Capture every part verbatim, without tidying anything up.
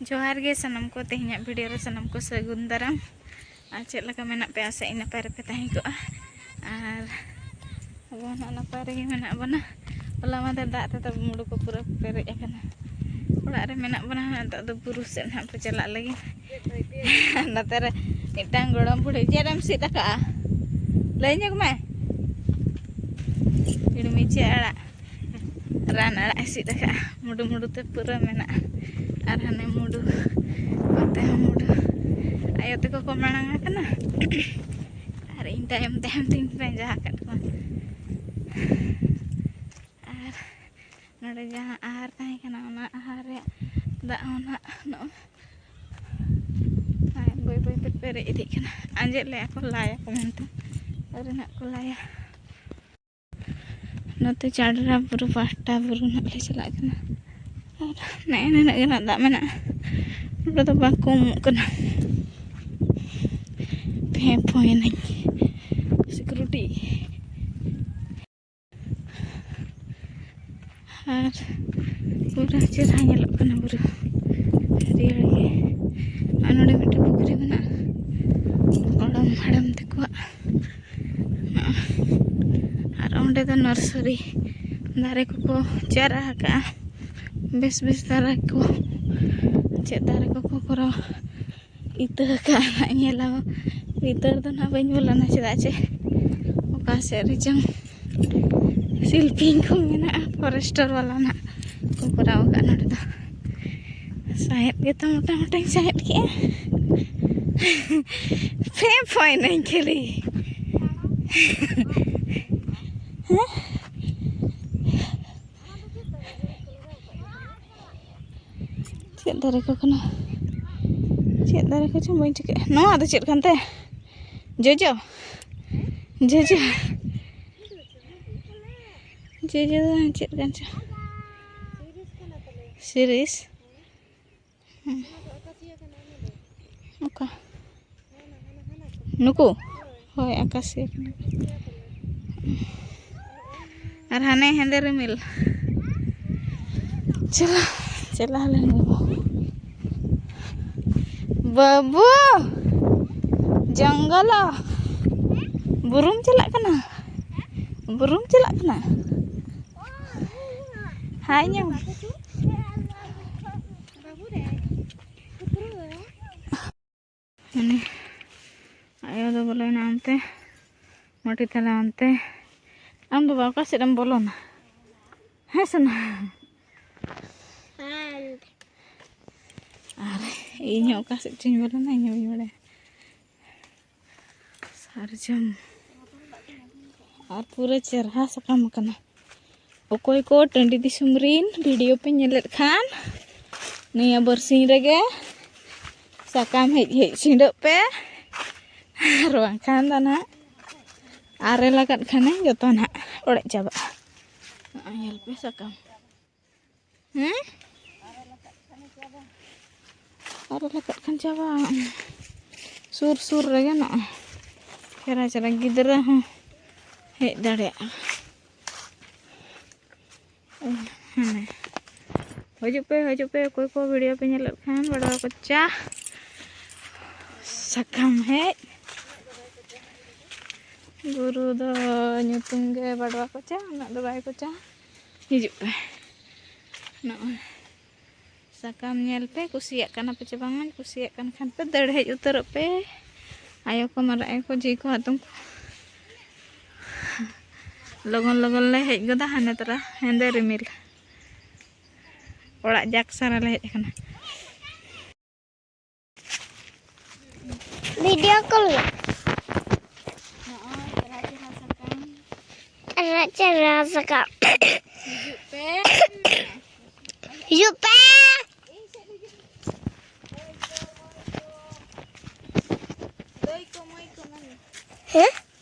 ᱡᱚᱦᱟᱨ ᱜᱮ ᱥᱟᱱᱟᱢ ᱠᱚ, ᱛᱮᱦᱮᱧᱟᱜ ᱵᱷᱤᱰᱤᱭᱳ ᱨᱮ ᱥᱟᱱᱟᱢ ᱠᱚ ᱥᱟᱹᱜᱩᱱ ᱫᱟᱨᱟᱢ᱾ ᱟᱨ ᱪᱮᱫ ᱞᱮᱠᱟ ᱢᱮᱱᱟᱜ ᱯᱮᱭᱟ? ᱟᱥᱟᱭᱟᱹᱧ ᱱᱟᱯᱟᱭ ᱨᱮᱯᱮ ᱛᱟᱦᱮᱸ ᱠᱚᱜᱼᱟ᱾ ᱟᱨ ᱟᱵᱚ ᱱᱟᱜ ᱱᱟᱯᱟᱭ ᱨᱮᱜᱮ ᱢᱮᱱᱟᱜ ᱵᱚᱱᱟ᱾ ᱦᱚᱞᱟ ᱢᱟᱫᱷᱮᱨ ᱫᱟᱜ ᱛᱮᱫᱚ ᱢᱩᱰᱩ ᱠᱚ ᱯᱩᱨᱟᱹ ᱯᱮᱨᱮᱡ ᱟᱠᱟᱱᱟ᱾ ᱚᱲᱟᱜ ᱨᱮ ᱢᱮᱱᱟᱜ ᱵᱚᱱᱟ, ᱱᱤᱛᱚᱜ ᱫᱚ ᱵᱩᱨᱩ ᱥᱮᱫ ᱱᱟᱜ ᱵᱚ ᱪᱟᱞᱟᱜ ᱞᱟᱹᱜᱤᱫ᱾ ᱱᱚᱛᱮ ᱨᱮ ᱢᱤᱫᱴᱟᱝ ᱜᱚᱲᱚᱢ ᱵᱩᱲᱦᱤ, ᱪᱮᱫ ᱮᱢ ᱥᱤᱫ ᱟᱠᱟᱜᱼᱟ? ᱞᱟᱹᱭ ᱧᱚᱜ ᱢᱮ᱾ ᱛᱤᱲᱢᱤᱪᱤ ᱟᱲᱟᱜ, ᱨᱟᱱ ᱟᱲᱟᱜ ᱮ ᱥᱤᱫ ᱟᱠᱟᱫᱼᱟ᱾ ᱢᱩᱰᱩ ᱢᱩᱰᱩ ᱛᱮ ᱯᱩᱨᱟᱹ ᱢᱮᱱᱟᱜᱼᱟ᱾ ᱟᱨ ᱦᱟᱱᱮ ᱢᱩᱰᱩ, ᱱᱚᱛᱮ ᱦᱚᱸ ᱢᱩᱰᱩ᱾ ᱟᱭᱳ ᱛᱟᱠᱚ ᱠᱚ ᱢᱟᱲᱟᱝ ᱟᱠᱟᱱᱟ᱾ ᱟᱨ ᱤᱧ ᱛᱟᱭᱚᱢ ᱛᱟᱭᱚᱢ ᱛᱤᱧ ᱯᱟᱸᱡᱟ ᱟᱠᱟᱫ ᱠᱚᱣᱟ᱾ ᱟᱨ ᱱᱚᱰᱮ ᱡᱟᱦᱟᱸ ᱟᱦᱟᱨ ᱛᱟᱦᱮᱸ ᱠᱟᱱᱟ, ᱚᱱᱟ ᱟᱦᱟᱨ ᱨᱮᱭᱟᱜ ᱫᱟᱜ ᱦᱚᱸ ᱱᱟᱜ ᱱᱚᱜᱼᱚᱭ ᱵᱟᱹᱭ ᱵᱟᱹᱭ ᱛᱮ ᱯᱮᱨᱮᱡ ᱤᱫᱤᱜ ᱠᱟᱱᱟ᱾ ᱟᱸᱡᱮᱫ ᱞᱮᱜᱼᱟ ᱠᱚ, ᱞᱟᱭᱟᱠᱚ ᱢᱮᱱᱛᱮ᱾ ᱟᱹᱣᱨᱤ ᱱᱟᱜ ᱠᱚ ᱞᱟᱭᱟ᱾ ᱱᱚᱛᱮ ᱪᱟᱰᱨᱟ ᱵᱩᱨᱩ ᱯᱟᱦᱴᱟ ᱵᱩᱨᱩ ᱱᱟᱜ ᱞᱮ ᱪᱟᱞᱟᱜ ᱠᱟᱱᱟ᱾ ᱟᱨ ᱱᱮᱜᱼᱮ ᱱᱤᱱᱟᱹᱜ ᱜᱮ ᱱᱟᱜ ᱫᱟᱜ ᱢᱮᱱᱟᱜᱼᱟ᱾ ᱱᱚᱰᱮ ᱫᱚ ᱵᱟᱠᱚ ᱩᱢᱩᱜ ᱠᱟᱱᱟ᱾ ᱯᱷᱮᱸ ᱯᱷᱚᱸᱭ ᱮᱱᱟᱹᱧ᱾ ᱥᱤᱠᱩᱨᱤᱴᱤ᱾ ᱟᱨ ᱯᱩᱨᱟᱹ ᱪᱮᱦᱨᱟ ᱧᱮᱞᱚᱜ ᱠᱟᱱᱟ ᱵᱩᱨᱩ, ᱦᱟᱹᱨᱭᱟᱹᱲ ᱜᱮ᱾ ᱟᱨ ᱱᱚᱰᱮ ᱢᱤᱫᱴᱮᱱ ᱯᱩᱠᱷᱨᱤ ᱢᱮᱱᱟᱜᱼᱟ, ᱜᱚᱲᱚᱢ ᱦᱟᱲᱟᱢ ᱛᱟᱠᱚᱣᱟᱜ᱾ ᱟᱨ ᱚᱸᱰᱮ ᱫᱚ ᱱᱟᱨᱥᱟᱨᱤ ᱫᱟᱨᱮ ᱠᱚᱠᱚ ᱪᱟᱨᱟ ᱟᱠᱟᱫᱼᱟ, ᱵᱮᱥ ᱵᱮᱥ ᱫᱟᱨᱮ ᱠᱚ᱾ ᱪᱮᱫ ᱫᱟᱨᱮ ᱠᱚᱠᱚ ᱠᱚᱨᱟᱣᱟ, ᱤᱛᱟᱹ ᱟᱠᱟᱫᱼᱟ ᱱᱟᱜ, ᱧᱮᱞᱟᱵᱚ᱾ ᱵᱷᱤᱛᱟᱹᱨ ᱫᱚ ᱱᱟᱜ ᱵᱟᱹᱧ ᱵᱚᱞᱚᱱᱟ, ᱪᱮᱫᱟᱜ ᱪᱮ ᱚᱠᱟ ᱥᱮᱫ ᱨᱮᱪᱚᱝ ᱥᱤᱞᱯᱤᱧ ᱠᱚ ᱢᱮᱱᱟᱜᱼᱟ, ᱯᱷᱚᱨᱮᱥᱴᱟᱨ ᱵᱟᱞᱟ ᱱᱟᱜ ᱠᱚ ᱠᱚᱨᱟᱣ ᱟᱠᱟᱫ ᱱᱚᱰᱮ ᱫᱚ᱾ ᱥᱟᱦᱮᱫ ᱜᱮᱛᱚ ᱢᱚᱴᱟ ᱢᱚᱴᱟᱧ ᱥᱟᱦᱮᱫ ᱠᱮᱜᱼᱟ᱾ ᱯᱷᱮᱸ ᱯᱷᱚᱸᱭ ᱱᱟᱹᱧ ᱠᱷᱟᱹᱞᱤ᱾ ᱦᱮᱸ? ᱪᱮᱫ ᱫᱟᱨᱮ ᱠᱚ ᱠᱟᱱᱟ? ᱪᱮᱫ ᱫᱟᱨᱮ ᱠᱚᱪᱚᱝ ᱵᱟᱹᱧ ᱴᱷᱤᱠᱟᱹᱭᱮᱫᱼᱟ᱾ ᱱᱚᱣᱟ ᱫᱚ ᱪᱮᱫ ᱠᱟᱱ ᱛᱮ? ᱡᱚᱡᱚ? ᱡᱚᱡᱚ? ᱡᱚᱡᱚ ᱫᱚ ᱪᱮᱫ ᱠᱟᱱ ᱪᱚ? ᱥᱤᱨᱤᱥ? ᱦᱩᱸ᱾ ᱚᱠᱟ? ᱱᱩᱠᱩ? ᱦᱳᱭ, ᱟᱠᱟᱥᱤᱭᱟ ᱠᱟᱱᱟ ᱠᱚ᱾ ᱟᱨ ᱦᱟᱱᱮ ᱦᱮᱸᱫᱮ ᱨᱤᱢᱤᱞ᱾ ᱪᱚᱞᱚ, ᱪᱟᱞᱟᱣ ᱞᱮᱱ ᱜᱮᱵᱚ᱾ ᱵᱟᱹᱵᱩ, ᱡᱚᱝᱜᱚᱞᱚ, ᱵᱩᱨᱩᱢ ᱪᱟᱞᱟᱜ ᱠᱟᱱᱟ? ᱵᱩᱨᱩᱢ ᱪᱟᱞᱟᱜ ᱠᱟᱱᱟ? ᱦᱟᱭ ᱧᱚᱜ᱾ ᱢᱟᱱᱮ ᱟᱭᱳ ᱫᱚ ᱵᱚᱞᱚᱭᱮᱱᱟ ᱚᱱᱛᱮ, ᱢᱟᱹᱴᱤ ᱛᱟᱞᱟ ᱚᱱᱛᱮ᱾ ᱟᱢ ᱫᱚ ᱵᱟ ᱚᱠᱟ ᱥᱮᱫ ᱮᱢ ᱵᱚᱞᱚᱱᱟ? ᱦᱮᱸ ᱥᱮ ᱱᱟ? ᱟᱨ ᱤᱧ ᱦᱚᱸ ᱚᱠᱟ ᱥᱮᱫ ᱪᱚᱧ ᱵᱚᱞᱚᱱᱟ, ᱤᱧ ᱦᱚᱸ ᱵᱟᱹᱧ ᱵᱟᱲᱟᱭᱟ᱾ ᱥᱟᱨᱡᱚᱢ ᱟᱨ ᱯᱩᱨᱟᱹ ᱪᱮᱨᱦᱟ ᱥᱟᱠᱟᱢ ᱠᱟᱱᱟ᱾ ᱚᱠᱚᱭ ᱠᱚ ᱴᱟᱺᱰᱤ ᱫᱤᱥᱚᱢ ᱨᱤᱱ ᱵᱷᱤᱰᱤᱭᱳ ᱯᱮ ᱧᱮᱞᱮᱫ ᱠᱷᱟᱱ, ᱱᱤᱭᱟᱹ ᱵᱟᱨᱥᱤᱧ ᱨᱮᱜᱮ ᱥᱟᱠᱟᱢ ᱦᱮᱡ ᱦᱮᱡ ᱪᱷᱤᱸᱰᱟᱹᱜ ᱯᱮ, ᱟᱨ ᱵᱟᱝᱠᱷᱟᱱ ᱫᱚ ᱱᱟᱦᱟᱜ ᱟᱨᱮᱞ ᱟᱠᱟᱫ ᱠᱷᱟᱱᱮ ᱡᱚᱛᱚ ᱱᱟᱦᱟᱜ ᱚᱲᱮᱡ ᱪᱟᱵᱟᱜᱼᱟ᱾ ᱱᱚᱜᱼᱚᱭ ᱧᱮᱞ ᱯᱮ ᱥᱟᱠᱟᱢ᱾ ᱦᱮᱸ? ᱟᱨᱮᱞ ᱟᱠᱟᱫ ᱠᱷᱟᱱ ᱪᱟᱵᱟ᱾ ᱥᱩᱨ ᱥᱩᱨ ᱨᱮᱜᱮ ᱱᱚᱜᱼᱚᱭ ᱪᱮᱦᱨᱟ ᱪᱮᱦᱨᱟ ᱜᱤᱫᱽᱨᱟᱹ ᱦᱚᱸ ᱦᱮᱡ ᱫᱟᱲᱮᱭᱟᱜᱼᱟ᱾ ᱦᱟᱱᱮ ᱦᱤᱡᱩᱜ ᱯᱮ, ᱦᱤᱡᱩᱜ ᱯᱮ, ᱚᱠᱚᱭ ᱠᱚ ᱵᱷᱤᱰᱤᱭᱳ ᱯᱮ ᱧᱮᱞᱮᱫ ᱠᱷᱟᱱ, ᱵᱟᱲᱣᱟ ᱠᱚᱪᱟ ᱥᱟᱠᱟᱢ ᱦᱮᱡ᱾ ᱵᱩᱨᱩ ᱫᱚ ᱧᱩᱛᱩᱢ ᱜᱮ ᱵᱟᱰᱣᱟ ᱠᱚᱪᱟ, ᱩᱱᱟᱹᱜ ᱫᱚ ᱵᱟᱭ ᱠᱚᱪᱟ᱾ ᱦᱤᱡᱩᱜ ᱯᱮ, ᱱᱚᱜᱼᱚᱭ ᱥᱟᱠᱟᱢ ᱧᱮᱞ ᱯᱮ, ᱠᱩᱥᱤᱭᱟᱜ ᱠᱟᱱᱟ ᱯᱮ ᱪᱮ ᱵᱟᱝᱟ? ᱠᱩᱥᱤᱭᱟᱜ ᱠᱟᱱ ᱠᱷᱟᱱ ᱯᱮ ᱫᱟᱹᱲ ᱦᱮᱡ ᱩᱛᱟᱹᱨᱚᱜ ᱯᱮ, ᱟᱭᱳ ᱠᱚ, ᱢᱟᱨᱟᱜ ᱟᱭᱳ ᱠᱚ, ᱡᱤᱣᱤ ᱠᱚ, ᱦᱟᱛᱚᱢ ᱠᱚ᱾ ᱞᱚᱜᱚᱱ ᱞᱚᱜᱚᱱ ᱞᱮ ᱦᱮᱡ ᱜᱚᱫᱟ, ᱦᱟᱱᱮ ᱛᱚᱨᱟ ᱦᱮᱸᱫᱮ ᱨᱤᱢᱤᱞ ᱚᱲᱟᱜ ᱡᱟᱠ ᱥᱟᱨᱟ ᱞᱮ ᱦᱮᱡ ᱟᱠᱟᱱᱟ᱾ ᱵᱷᱤᱰᱤᱭᱳ ᱠᱚᱞ ᱢᱮ᱾ ᱱᱚᱜᱼᱚᱭ ᱪᱮᱦᱨᱟ ᱪᱮᱦᱨᱟ ᱥᱟᱠᱟᱢ᱾ ᱪᱮᱦᱨᱟ ᱪᱮᱦᱨᱟ ᱥᱟᱠᱟᱢ᱾ ᱦᱤᱡᱩᱜ ᱯᱮ᱾ ᱦᱤᱡᱩᱜ ᱯᱮ᱾ ᱫᱟᱹᱭ ᱠᱚ, ᱢᱟᱹᱭ ᱠᱚ, ᱢᱟᱹᱭ᱾ ᱦᱮᱸ?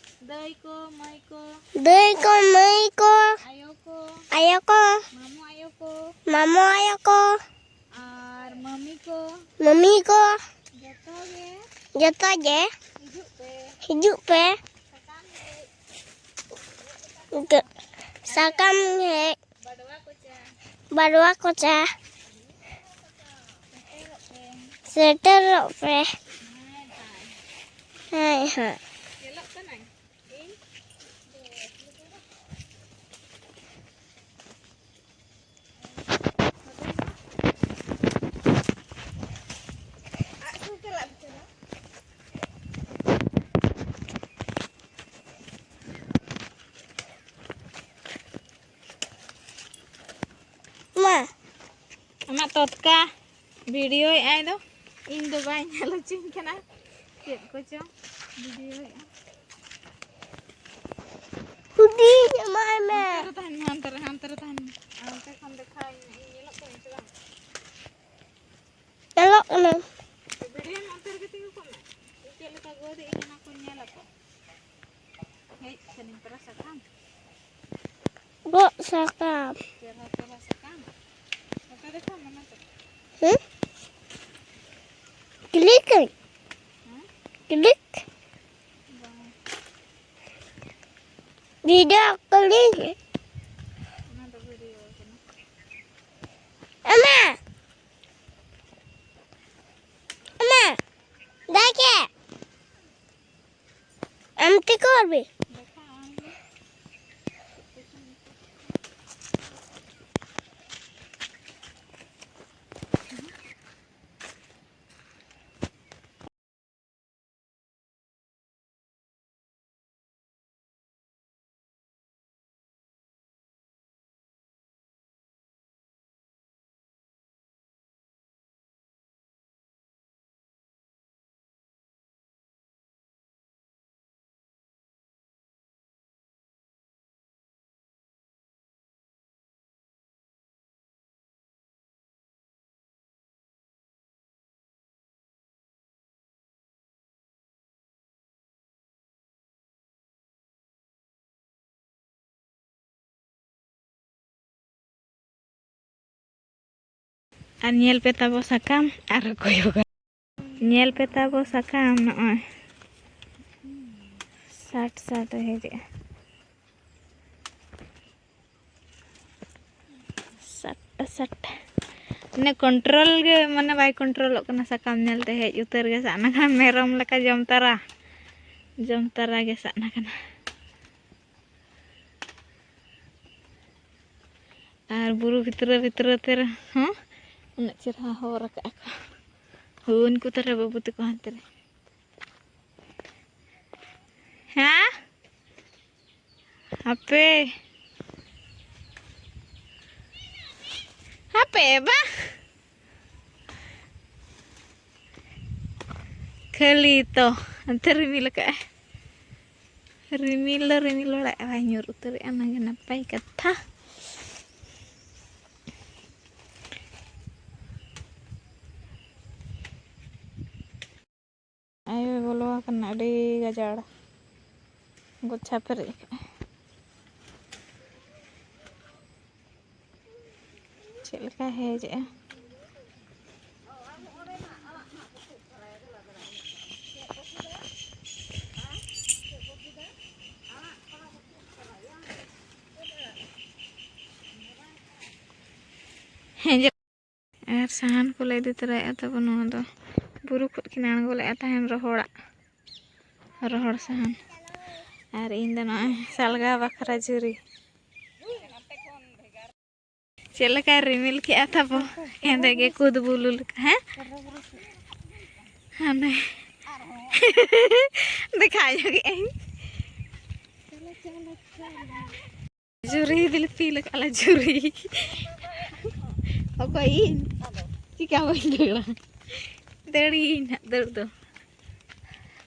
ᱫᱟᱹᱭ ᱠᱚ, ᱢᱟᱹᱭ ᱠᱚ᱾ ᱫᱟᱹᱭ ᱠᱚ, ᱢᱟᱹᱭ ᱠᱚ᱾ ᱟᱭᱳ ᱠᱚ᱾ ᱟᱭᱳ ᱠᱚ᱾ ᱢᱟᱢᱚ ᱟᱭᱳ ᱠᱚ᱾ ᱢᱟᱢᱚ ᱟᱭᱳ ᱠᱚ᱾ ᱟᱨ ᱢᱟᱹᱢᱤ ᱠᱚ᱾ ᱢᱟᱹᱢᱤ ᱠᱚ᱾ ᱡᱚᱛᱚ ᱜᱮ᱾ ᱡᱚᱛᱚ ᱜᱮ᱾ ᱦᱤᱡᱩᱜ ᱯᱮ᱾ ᱦᱤᱡᱩᱜ ᱯᱮ᱾ ᱥᱟᱠᱟᱢ ᱦᱮᱡ᱾ ᱥᱟᱠᱟᱢ ᱦᱮᱡ᱾ ᱵᱟᱰᱣᱟ ᱠᱚᱪᱟ᱾ ᱵᱟᱰᱣᱟ ᱠᱚᱪᱟ᱾ ᱥᱮᱴᱮᱨᱚᱜ ᱯᱮ᱾ ᱥᱮᱴᱮᱨᱚᱜ ᱯᱮ᱾ ᱦᱮᱸ, ᱦᱮᱸ᱾ ᱢᱟ᱾ ᱟᱢᱟᱜ ᱛᱚᱛᱠᱟ ᱵᱷᱤᱰᱤᱭᱳᱭᱮᱫ ᱟᱭ ᱫᱚ, ᱤᱧ ᱫᱚ ᱵᱟᱭ ᱧᱮᱞ ᱦᱚᱪᱚᱧ ᱠᱟᱱᱟ ᱪᱮᱫ ᱠᱚᱪᱚ ᱵᱷᱤᱰᱤᱭᱳᱭᱮᱫᱼᱟ᱾ ᱦᱩᱰᱤᱧ ᱮᱢᱟᱭ ᱢᱮ᱾ ᱦᱟᱱᱛᱮ ᱨᱮ ᱛᱟᱦᱮᱱ ᱢᱮ, ᱦᱟᱱᱛᱮ ᱨᱮ, ᱦᱟᱱᱛᱮ ᱨᱮ ᱛᱟᱦᱮᱱ ᱢᱮ᱾ ᱟᱨ ᱚᱱᱛᱮ ᱠᱷᱚᱱ ᱫᱮᱠᱷᱟᱣ ᱤᱧ ᱢᱮ, ᱤᱧ ᱧᱮᱞᱚᱜ ᱠᱟᱹᱱᱟᱹᱧ ᱥᱮ ᱵᱟᱝ? ᱧᱮᱞᱚᱜ ᱠᱟᱱᱟ᱾ ᱵᱷᱤᱰᱤᱭᱳ ᱢᱮ, ᱚᱱᱛᱮ ᱨᱮᱜᱮ ᱛᱤᱸᱜᱩ ᱠᱚᱜ ᱢᱮ᱾ ᱤᱧ ᱪᱮᱫ ᱞᱮᱠᱟ ᱜᱚᱫ ᱤᱧ ᱚᱱᱟ ᱠᱚ ᱧᱮᱞ ᱟᱠᱚ᱾ ᱦᱮᱡ ᱠᱟᱹᱱᱟᱹᱧ ᱯᱮᱲᱟ ᱥᱟᱠᱟᱢ᱾ ᱜᱚᱫ ᱥᱟᱠᱟᱢ᱾ ᱪᱮᱦᱨᱟ ᱪᱮᱦᱨᱟ ᱥᱟᱠᱟᱢ᱾ ᱱᱚᱛᱮ ᱫᱮᱠᱷᱟᱣ ᱢᱮ, ᱱᱚᱛᱮ᱾ ᱦᱮᱸ? ᱠᱞᱤᱠ ᱟᱹᱧ᱾ ᱦᱮᱸ? ᱠᱞᱤᱠ᱾ ᱵᱟᱝ᱾ Video calling. ᱚᱱᱟ ᱫᱚ ᱵᱷᱤᱰᱤᱭᱳ ᱠᱟᱱᱟ᱾ ᱟᱢᱟ᱾ ᱟᱢᱟ᱾ ᱫᱟᱠᱮ᱾ ᱟᱢ ᱛᱮᱠᱚ ᱟᱨᱵᱤ᱾ ᱟᱨ ᱧᱮᱞ ᱯᱮ ᱛᱟᱵᱚ ᱥᱟᱠᱟᱢ ᱟᱨ ᱚᱠᱚᱭ ᱦᱚᱸ ᱵᱟᱝ᱾ ᱧᱮᱞ ᱯᱮ ᱛᱟᱵᱚ ᱥᱟᱠᱟᱢ ᱱᱚᱜᱼᱚᱭ᱾ ᱥᱟᱴ ᱥᱟᱴ ᱮ ᱦᱮᱡ ᱮᱜᱼᱟ᱾ ᱥᱟᱴ ᱥᱟᱴ᱾ ᱢᱟᱱᱮ ᱠᱚᱱᱴᱨᱳᱞ ᱜᱮ ᱢᱟᱱᱮ ᱵᱟᱭ ᱠᱚᱱᱴᱨᱳᱞᱚᱜ ᱠᱟᱱᱟ, ᱥᱟᱠᱟᱢ ᱧᱮᱞᱛᱮ ᱦᱮᱡ ᱩᱛᱟᱹᱨ ᱜᱮ ᱥᱟᱵ ᱱᱟ ᱠᱟᱱᱟ, ᱢᱮᱨᱚᱢ ᱞᱮᱠᱟ ᱡᱚᱢ ᱛᱟᱨᱟ, ᱡᱚᱢ ᱛᱟᱨᱟ ᱜᱮ ᱥᱟᱵ ᱱᱟ ᱠᱟᱱᱟ᱾ ᱟᱨ ᱵᱩᱨᱩ ᱵᱷᱤᱛᱨᱤ ᱵᱷᱤᱛᱨᱤ ᱛᱮ ᱨᱮᱦᱚᱸ ᱩᱱᱟᱹᱜ ᱪᱮᱦᱨᱟ ᱦᱚᱨ ᱟᱠᱟᱫᱼᱟ ᱠᱚ᱾ ᱦᱳᱭ, ᱩᱱᱠᱩ ᱛᱟᱨᱟ ᱵᱟᱹᱵᱩ ᱛᱟᱠᱚ ᱦᱟᱱᱛᱮ ᱨᱮ᱾ ᱦᱮᱸ? ᱦᱟᱯᱮ᱾ ᱦᱟᱯᱮ ᱵᱟ᱾ ᱠᱷᱟᱹᱞᱤ ᱛᱚ ᱦᱟᱱᱛᱮ ᱨᱤᱢᱤᱞ ᱟᱠᱟᱫᱼᱟᱭ᱾ ᱨᱤᱢᱤᱞ ᱫᱚ ᱨᱤᱢᱤᱞ ᱵᱟᱲᱟᱭᱮᱫᱼᱟ, ᱵᱟᱭ ᱧᱩᱨ ᱩᱛᱟᱹᱨᱮᱜᱼᱟ, ᱚᱱᱟᱜᱮ ᱱᱟᱯᱟᱭ ᱠᱟᱛᱷᱟ᱾ ᱟᱭᱳᱭ ᱵᱚᱞᱚ ᱟᱠᱟᱱᱟ, ᱟᱹᱰᱤ ᱜᱟᱡᱟᱲ ᱜᱚᱪᱷᱟ ᱯᱮᱨᱮᱡ ᱟᱠᱟᱫᱼᱟᱭ᱾ ᱪᱮᱫ ᱞᱮᱠᱟᱭ ᱦᱮᱡ ᱮᱜᱼᱟ᱾ ᱦᱮᱸ, ᱡᱮ-, ᱟᱨ ᱥᱟᱦᱟᱱ ᱠᱚᱞᱮ ᱤᱫᱤ ᱛᱚᱨᱟᱭᱮᱫᱼᱟ ᱛᱟᱵᱚ᱾ ᱱᱚᱣᱟ ᱫᱚ ᱵᱩᱨᱩ ᱠᱷᱚᱱ ᱠᱤᱱ ᱟᱬᱜᱚ ᱞᱮᱫᱼᱟ ᱛᱟᱦᱮᱱ, ᱨᱚᱦᱚᱲᱟᱜ, ᱨᱚᱦᱚᱲ ᱥᱟᱦᱟᱱ᱾ ᱟᱨ ᱤᱧ ᱫᱚ ᱱᱚᱜᱼᱚᱭ ᱥᱟᱞᱜᱟ ᱵᱟᱠᱷᱨᱟ ᱡᱷᱩᱨᱤ᱾ ᱪᱮᱫ ᱞᱮᱠᱟᱭ ᱨᱤᱢᱤᱞ ᱠᱮᱜᱼᱟ ᱛᱟᱵᱚ, ᱦᱮᱸᱫᱮ ᱜᱮ ᱠᱩᱫ ᱵᱩᱞᱩ ᱞᱮᱠᱟ, ᱦᱮᱸ? ᱦᱟᱱᱮ ᱫᱮᱠᱷᱟᱣ ᱧᱚᱜᱮᱜ ᱟᱹᱧ᱾ ᱡᱷᱩᱨᱤ ᱫᱤᱞᱮ ᱯᱤᱞ ᱟᱠᱟᱫ ᱞᱮ ᱡᱷᱩᱨᱤ᱾ ᱚᱠᱚᱭ ᱤᱧ? ᱪᱤᱠᱟ ᱵᱟᱹᱧ ᱫᱟᱹᱲᱟ? ᱫᱟᱹᱲᱤᱭᱟᱹᱧ ᱱᱟᱦᱟᱜ ᱫᱟᱹᱲ ᱫᱚ᱾